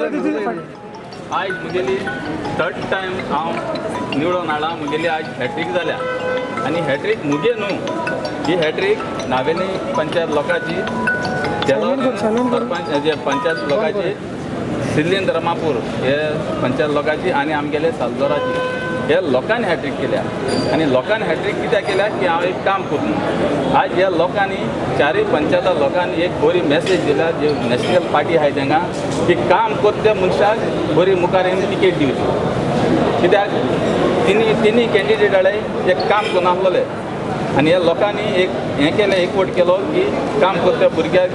आयज म्हगेली third time हांव निवडून हाडला. म्हगेली आयज हॅट्रीक जाल्या आनी हॅट्रीक मुगे न्हू, ही हॅट्रीक नावेली पंचायत लोकांची, सरपंच जे पंचायत लोकांची, सिल्लीन रमापूर हे पंचायत लोकांची आनी आमगेले सालदोराची. हे लोकांनी हॅट्रीक केल्या आनी लोकांनी हॅट्रीक कित्याक केल्या की हांव एक काम करून आयज ह्या लोकांनी, चारय पंचायता लोकांनी एक बरी मॅसेज दिल्या, जे नॅशनल पार्टी आहाय तांकां, की काम करता त्या मनशाक बरी मुखार येवन तिकेट दिवची. कित्याक तिनी तिनी कॅन्डिडेट हाडले जे काम करनासलेले आनी ह्या लोकांनी एक हें केलें, एकवट केलो की काम करता भुरग्याक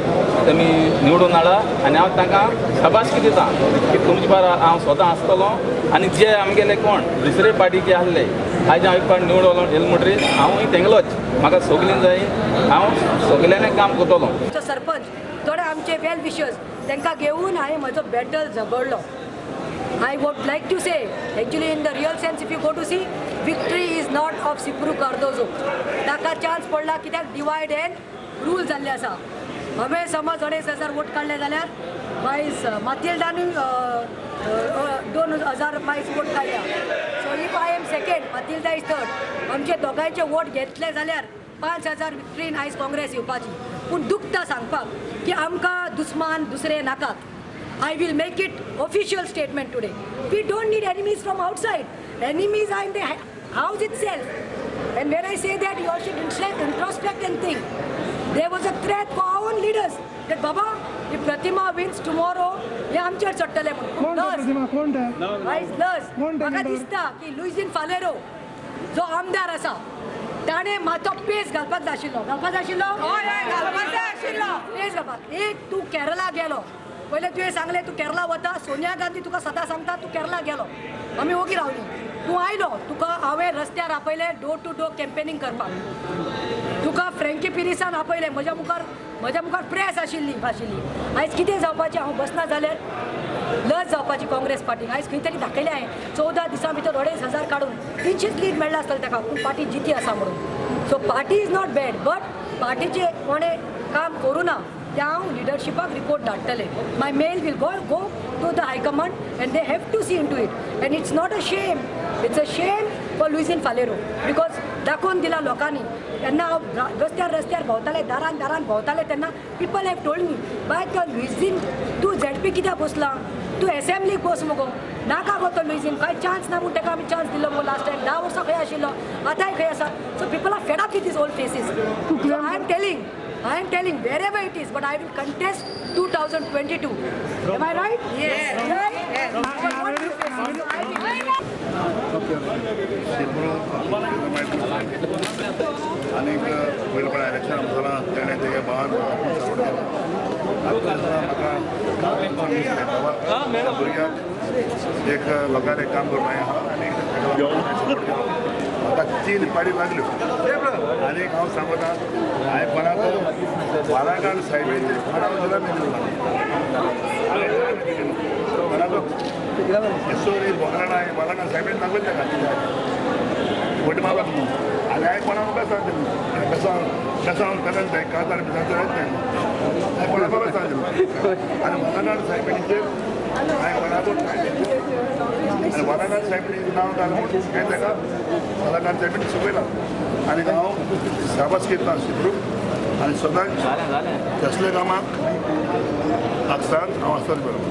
तुमी निवडून हाडा. आनी हांव तांकां शाबासकी दिता की तुमचे बारा हांव स्वता आसतलो. आनी जे आमगेले कोण दुसरे पार्टीचे आहले, आयज हांव एक पाट निवडलो येयलो म्हणटरीर हांवूय तेंगलोच, म्हाका सगलीं जाय, हांव सगल्यांनी काम करतलो. सरपंच, थोडे आमचे वेल विशर्स, तांकां घेवन हांवें म्हजो battle झगडलो. I would like to say, actually, in the real sense, if you go to see, victory is not of Sipru Cardozo. ताका चान्स पडला कित्याक डिवायड एंड रूल जाल्ले आसा. हांवें समज 2500 वोट काडले जाल्यार मायज मातिल्डानूय 2000 मायज वोट काडल्या. So if I am second, Matilda is third, आमचे दोगांयचे वोट घेतले जाल्यार 5000 विक्ट्रीन आयज काँग्रेस येवपाची. पूण दुखता सांगपाक की आमकां दुस्मान दुसरे नाकात. I will make it official statement today. We don't need enemies from outside. Enemies are in the house itself. And when I say that, you all should introspect and think. There was a threat for our own leaders that Baba, if Pratima wins tomorrow, हे आमचेर चडटले म्हणून. कोण ते? लज. प्रतिमा कोण ते? आयज लज कोण ते म्हाका leader? दिसता की लुईझीन फालेरो जो आमदार आसा, ताणें मातो पेस घालपाक जाय आशिल्लो, घालपाक जाय आशिल्लो. हय, घालपाक जाय आशिल्लो. पेस घालपाक. एक तूं केरला गेलो, पयलें तुवें सांगलें तूं केरला वता. सोनिया गांधी तुका सदां सांगता, तूं केरला गेलो, आमी ओगी रावली. तूं आयलो, तुका हांवें रस्त्यार आपयलें डोर टू डोर कॅम्पेनींग करपाक. तुका फ्रँकी पिरिसान आपयलें. म्हज्या मुखार प्रेस आशिल्ली. आयज कितें जावपाचें? हांव बसना जाल्यार लज जावपाची काँग्रेस पार्टीक. आयज खंय तरी दाखयलें हांवें, 14 दिसां भितर 2500 काडून 300च लीड मेळ्ळा आसतलें ताका, पूण पार्टी जिती आसा म्हणून. So party is not bad, but पार्टीचे कोणें काम करूं ना तें हांव लिडरशिपाक report धाडटलें. My mail will go to the high command and they have to see into it. And it's not a shame, it's a shame for Luizinho Faleiro, because दाखोवन दिला लोकांनी. तेन्ना हांव रस्त्यार रस्त्यार भोंवताले, दारान दारान भोंवताले, तेन्ना people have told me, "बाय, तो लुईझीन, तूं झेडपी कित्याक बसला? तूं एसेंब्लीक बस मुगो. नाका गो तो लुईझीन, कांय चान्स ना म्हूण ताका आमी चान्स दिलो मुगो लास्ट टायम. 10 वर्सां खंय आशिल्लो, आतांय खंय आसा?" So people are fed up with this old faces. So I am telling wherever it is, but I will contest 2022. Am I right? Yes. Right? Yes. I want new faces. So I will. Sipru आनीक पयलीं पळय election जालां, तेणें तेगे भावान म्हाका support केलो. आतां म्हाका दिसलें, बाबा, भुरग्याक एक लोकांक एक काम करपाक आहा आनी ताका सपोर्ट केलो. म्हाका तीन पाडी लागल्यो. आनीक हांव सांगता, हांवें कोणाक बालाघाट सायबीचे कोणाक सुद्दां मेळ्ळो कोणाक सॉरी बोगराणा, बालाघाट सायबीन दाखयता ताका फट मारपाक म्हणून. आनी हांवें कोणाक बेसांव दिलें, बेसांव बेसांव बेसान काजार बिजांचो येत न्हय. हांवें कोणाक बेसांव दिलें आनी बालाघाट सायबिणीचेर हांवें कोणाकूच कांय दिलें. आनी बालाघाट सायबिणीचें नांव घाल म्हूण हांवें ताका बालाघाट सायबीण शिकयला. आनी हांव शाबास घेता सिप्रूक आनी सदांच जालें जालें. कसल्या कामाक आसतात हांव आसतलें बरोबर.